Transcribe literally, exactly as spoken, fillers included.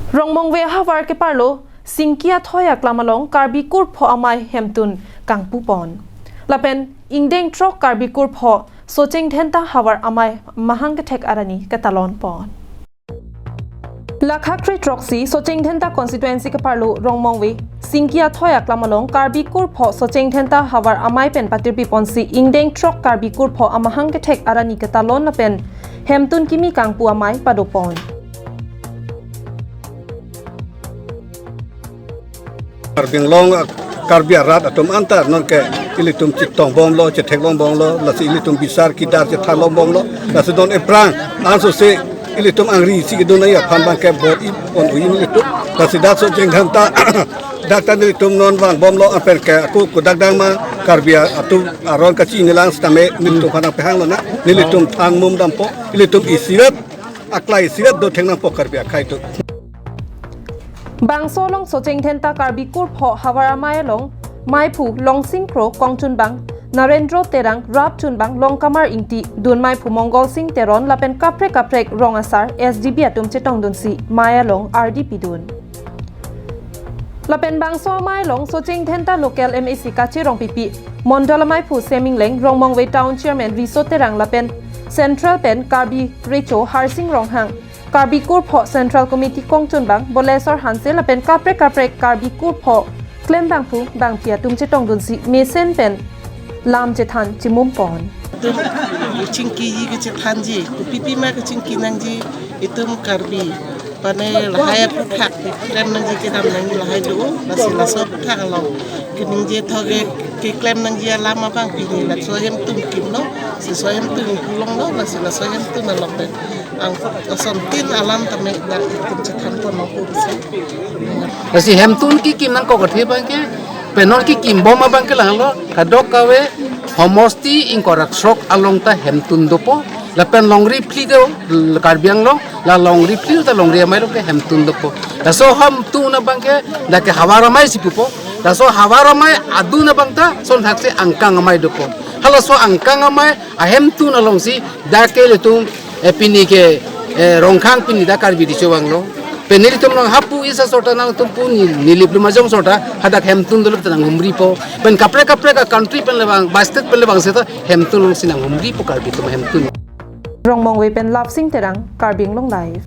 Rongmongve ahavar keparlo Singki Athoi aklam along Karbi Kurpho amei hemtun kangpupon. Lapen ingdeng throk Karbi Kurpho Socheng Dhenta havar amei mahang kethek arni ketalonpon. Lakha kre throksi Socheng Dhenta constituency keparlo Rongmongve Singki Athoi aklam along Karbi Kurpho Socheng Dhenta havar amei pen patirpiponsi ingdeng throk Karbi Kurpho amahang kethek arni ketalon lapen hemtun kimi kangpu amei padopon. Karbi Anglong, Karbi arat atum anta nonke ilitum chetongbomlo, chetheklongbomlo, lasi ilitum bisar kidar chethanlongbomlo, lasi non eprang ansose ilitum angri si kedun ai aphan abangke bor-i pon-un ilitum, lasi dak Socheng Dhenta dak ta nelitum non vangbomlo, apen ke ako kodak dang ma Karbi atum aron kachinilang setame nelitum aphan nangpehanglo na, nelitum thang mum dampo, ilitum isirat aklai isirat do thengnangpo Karbi akhei atum. Bangso along Socheng Dhenta Karbi Kurpho havar amei along meiphu Longsing Kro kongchunbang, Narendro Terang rapchunbang, Longkamar Ingti dun, meiphu Mongol Sing Teron lapen kaprek kaprek rong asar S D B atum chetongdunsi mei along ardi pidun. Lapen bangso amei along Socheng Dhenta local M A C Kache Rongpipi, Mondol ameiphu Seming Leng, Rongmongve Town Chairman Riso Terang lapen Central pen Karbi Recho Harsing Ronghang, Karbi Kurpho Central Committee kongchunbang Bolesor Hanse lapen kaprek kaprek Karbi Kurpho klembangphu bangpi atum chetongdunsi mesen pen lam chethan chimumpon. Itum chingkiji kachethanji, kopipi ma kachingki nangji, itum Karbi. Mane lahai aphuthak klem nangji kedam nangji lahai do, lasi laso aphuthak along kaningje thok ke keklem nangji alam abang pini laso ahemtun kimlo, si laso ahemtun kulonglo, lasi laso ahemtun along pen ang asontin alam tame dak itum chethanpon nangpo pusi. Lasi hemtun kekim nangkok athe abangke, pen non kekimbom abangke langlo, kadokave homosti ingkoi ra throk along ta hemtun dopo, lapen longri phli do, Karbi Anglong, la longri phli ta longri amei along ke hemtun dopo. Laso hemtun abangke dak ke havar amei si pupo. Laso havar amei adun abang ta son thaksi angkang amei dopo. Halaso angkang amei ahemtun alongsi dak ke ilitum, eh, pini ke, eh, Rongkhang pini dak Karbi Recho vanglo. Pen nelitum along hapu isi asor ta nangtum pu ni, Nilip Lumajong asor ta hadak hemtun dolo ta nanghumripo. Pen kaprek kaprek a-country pen le vang, ba state pen le vang seta hemtun alongsi nanghumripo Karbi atum ahemtun. Rongmongve pen Lapsing Terang, Karbi Anglong Live.